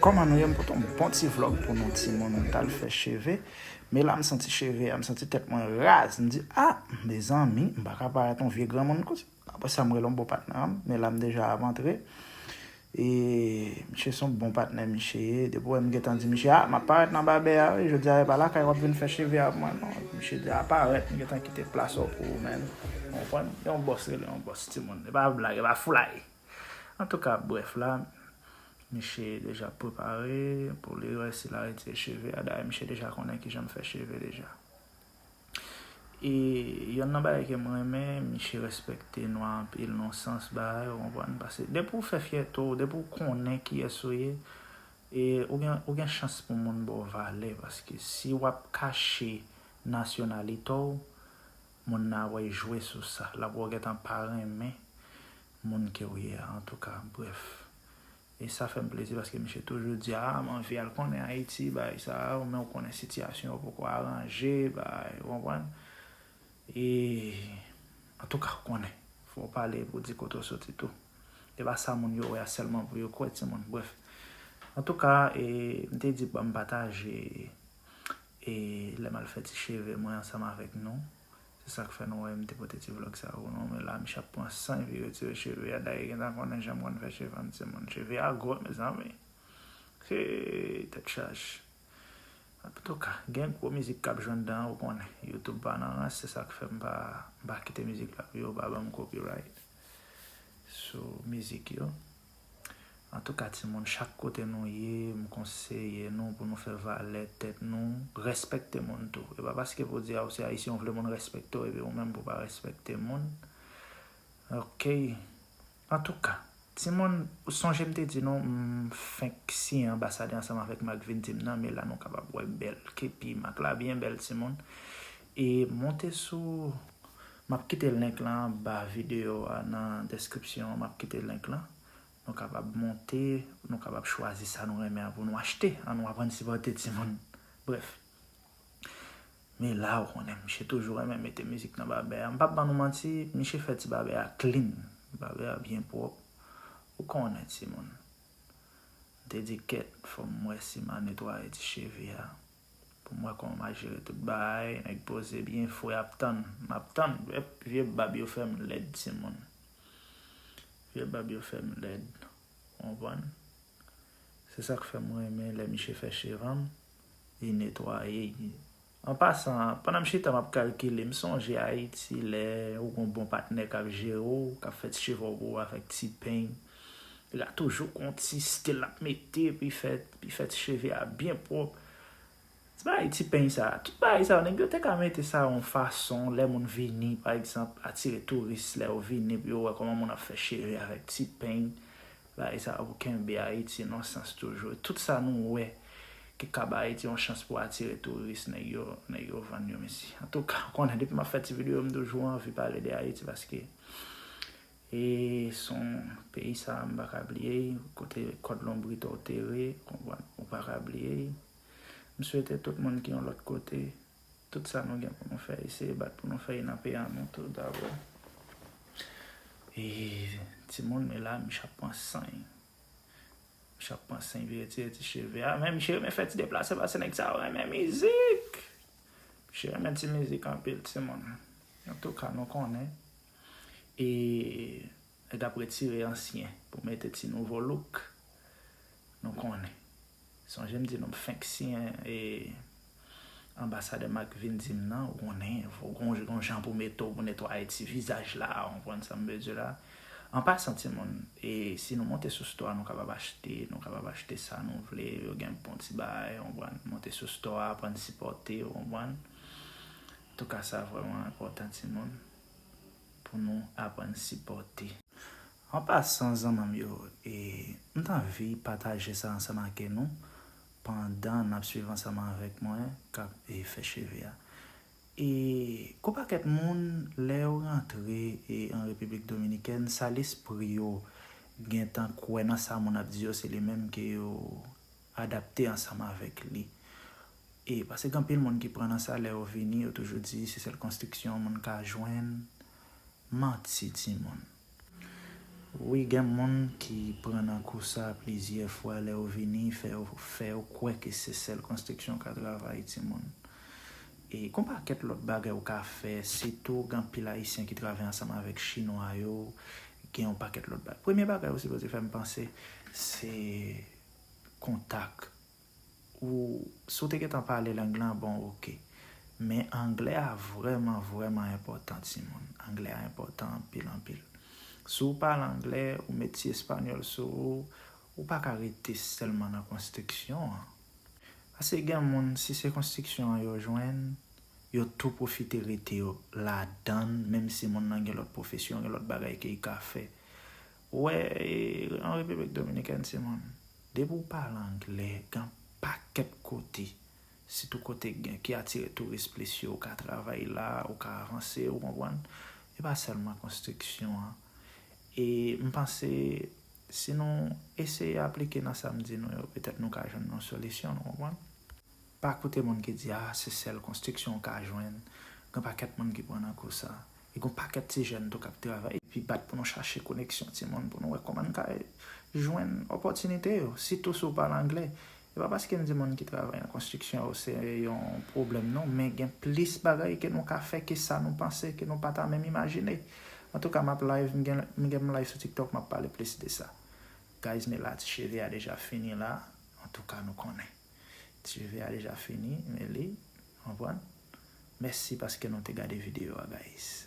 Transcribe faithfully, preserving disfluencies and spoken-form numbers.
Kòman nou ye? M pote yon bon ti vlòg pou nou timoun. M t al fè cheve. Men la, m santi cheve a, m santi tèt mwen raz. M di, ah, mezanmi, m pa ka parèt yon vye granmoun konsa. Apre sa, m rele yon bon patnè m. Men la, m deja ap antre. E misye se yon bon patnè, misye ye. Depi w wè m gentan di misye, ah, m ap parèt nan babè a, wi. Jodi a, e pa lakay w ap vin fè cheve a pou mwen, non. Misye di, ah, parèt, m gentan kite plas ou pou ou, menn. Ou konprann? Yon bòs rele yon bòs, timoun. E pa blag, e pa foulay. Antouka, brèf la, misye deja prepare pou li wè si l a retire cheve a. Dayè, misye deja konnen kijan m fè cheve deja. E yonn nan bagay ke m renmen, misye respekte nou anpil nan sans bagay, ou konprann? Paske depi w fè fyète w, depi w konnen kiyès ou ye, e ou gen, ou gen chans pou moun ba w valè, paske si w ap kache nasyonalite w, moun nan ap wè jwe sou sa. L ap wè w gentan pa renmen moun ke w ye a. Antouka, brèf. E sa fè m plezi paske misye toujou di, ah, m anvi al konnen Ayiti, bagay sa, men w konnen sitiyasyon yo poko aranje, bagay, ou konprann? E, antouka, w konnen. Fò w pale pou di kote w soti tou. E pa sa moun yo wè a sèlman pou yo kwè, timoun. Brèf. Antouka, e, m te di, ban m pataje, e, lè m al fè ti cheve mwen ansanm avèk nou. Se sa k fè nou wè m te pote ti vlòg sa pou nou. Men la, misye ap pran san epi retire cheve a. Dayè, gentan konnen jan m konn fè cheve m, timoun. Cheve a gwo, mezanmi. Se tèt chaje. Antouka, gen gwo mizik k ap jwenn dan, ou konnen. YouTube pa nan rans, se sa k fè m pa, m pa kite mizik la pou yo pa ban m copyright sou mizik yo. Antouka, timoun, chak kote nou ye, m konseye nou pou nou fè valè tèt nou, respekte moun tou. E pa paske pou di a ou se ayisyen, ou vle moun respekte w, epi ou menm pou pa respekte moun. Ok. Antouka, timoun, sonje m te di nou, m fenk siyen anbasadè ansanm avèk Mak vin di m nan, men la nou kapab wè bèl kepi Mak la, byen bèl, timoun. E monte sou, m ap kite link lan anba videyo a, nan deskripsyon an, m ap kite link lan. Nou kapab monte, nou kapab chwazi sa nou renmen an pou nou achte. Ann nou aprann sipòte timoun. Brèf. Men la, ou konnen, misye toujou renmen mete mizik nan babè a. M p ap ban nou manti, misye fè ti babè a clean. Babè a byen pwòp. Ou konnen, timoun. M te di, kèt, fò m wè si m a netwaye ti cheve a. Pou m wè kòman m a jere tout bagay, nèg poze byen fre ap tann. M ap tann. Ep, vye bab yo fè m lèd, timoun. Vye bab yo fè m lèd. Ou konprann? Se sa k fè m renmen lè misye fè cheve m, li netwaye. An pasan, pandan m chita m ap kalkile, m sonje Ayiti lè ou gon bon patnè k ap jere w, k ap fè ti cheve w pou ou avèk ti peny. Li ka toujou gon ti stil l ap mete, epi fè, epi fè ti cheve a byen pwòp. Ti bagay ti peny sa, tout bagay sa, nèg yo te ka mete sa yon fason, lè moun vini, pa egzanp, atire touris, lè yo vini, pou yo wè kòman moun ap fè cheve avèk ti peny. Bagay sa yo pou kenbe Ayiti nan sans toujou. Tout sa nou wè ki ka ba Ayiti yon chans pou atire touris, nèg yo, nèg yo vann yo, mesi. Antouka, ou konnen, depi m ap fè ti videyo, m toujou anvi pale de Ayiti, paske e se yon peyi sa, m pa ka bliye, kote kòd lonbrit ou tere, konprann, ou pa ka bliye. M swete tout moun ki yon lòt kote, tout sa nou gen pou nou fè, eseye bat pou nou fè, e nan peyi an nou tou dabò. E timoun, men la, misye ap pran san. Misye ap pran san, epi retire ti cheve a. Men misye renmen fè ti deplase, paske nèg sa yo renmen mizik. Misye renmen ti mizik anpil, timoun. Antouka, nou konnen. E nèg ap retire ansyen pou mete ti nouvo look. Nou konnen. Sonje m di nou m fenk siyen e anbasadè Mak vin di m nan, ou konnen, fò gon, gon jan pou mete w, pou netwaye ti vizaj la, ou konprann sa m vle di la. An pasan, timoun, e si nou monte sou store a, nou kapab achte, nou kapab achte sa nou vle, yo gen bon ti bagay, ou konprann, monte sou store a, aprann sipòte, ou konprann. Antouka, sa vrèman enpòtan, timoun, pou nou aprann sipòte. An pasan, zanmi m yo, e, m t anvi pataje sa ansanm ak nou pandan n ap swiv ansanm avèk mwen k ap, e, fè cheve a. E, gon pakèt moun, lè yo rantre, e, an Repiblik Dominikèn, sa lespri yo gentan kwè nan sa moun ap di yo, se li menm ke yo adapte ansanm avèk li. E paske gen anpil moun ki pran nan sa, lè yo vini, yo toujou di se sèl konstriksyon yon moun ka jwenn. Manti, timoun. Wi, gen moun ki pran nan kou sa plizyè fwa, lè yo vini, fè yo, fè yo kwè ke se sèl konstriksyon ka travay, timoun. E gon pakèt lòt bagay ou ka fè, sitou gen anpil Ayisyen ki travay ansanm avèk Chinwa yo, gen yon pakèt lòt bagay. Premye bagay ou sipoze fè, m panse, se kontak. Ou, si w te gentan pale lang lan, bon, oke. Men anglè a vrèman, vrèman enpòtan, timoun. Anglè a enpòtan anpil, anpil. Si w pale anglè, ou met ti espanyòl sou ou, ou pa ka rete sèlman nan konstriksyon an. Paske gen moun, si se konstriksyon an yo jwenn, yo tou pwofite rete yo ladan l, menm si moun nan gen lòt pwofesyon, gen lòt bagay ke l ka fè. Ou wè, e, an Repiblik Dominikèn, timoun, depi w pale anglè, gen pakèt kote, sitou kote gen, ki atire touris plis yo, ou ka travay la, ou ka avanse, ou konprann? E pa sèlman konstriksyon an. E m panse, si nou eseye aplike nan sa m di nou yo, petèt nou ka jwenn yon solisyon, nou konprann? Pa koute moun ki di, a, se sèl konstriksyon ou ka jwenn. Gen pakèt moun ki pran nan kou sa. E gen pakèt ti jèn tou k ap travay. Epi bat pou nou chache koneksyon timoun, pou nou wè kòman n ka jwenn opòtinite yo, sitou si w pale anglè. E pa paske m di moun ki travay nan konstriksyon yo se yon pwoblèm non, men gen plis bagay ke nou ka fè ke sa nou panse, ke nou pa ta menm imajine. Antouka, m ap live, m gen, m gen m live sou TikTok, m ap pale plis de sa. Guys, men la, ti cheve a deja fini la. Antouka, nou konnen. Ti cheve a deja fini, men li, konprann? Mèsi paske nou te gade videyo a, guys.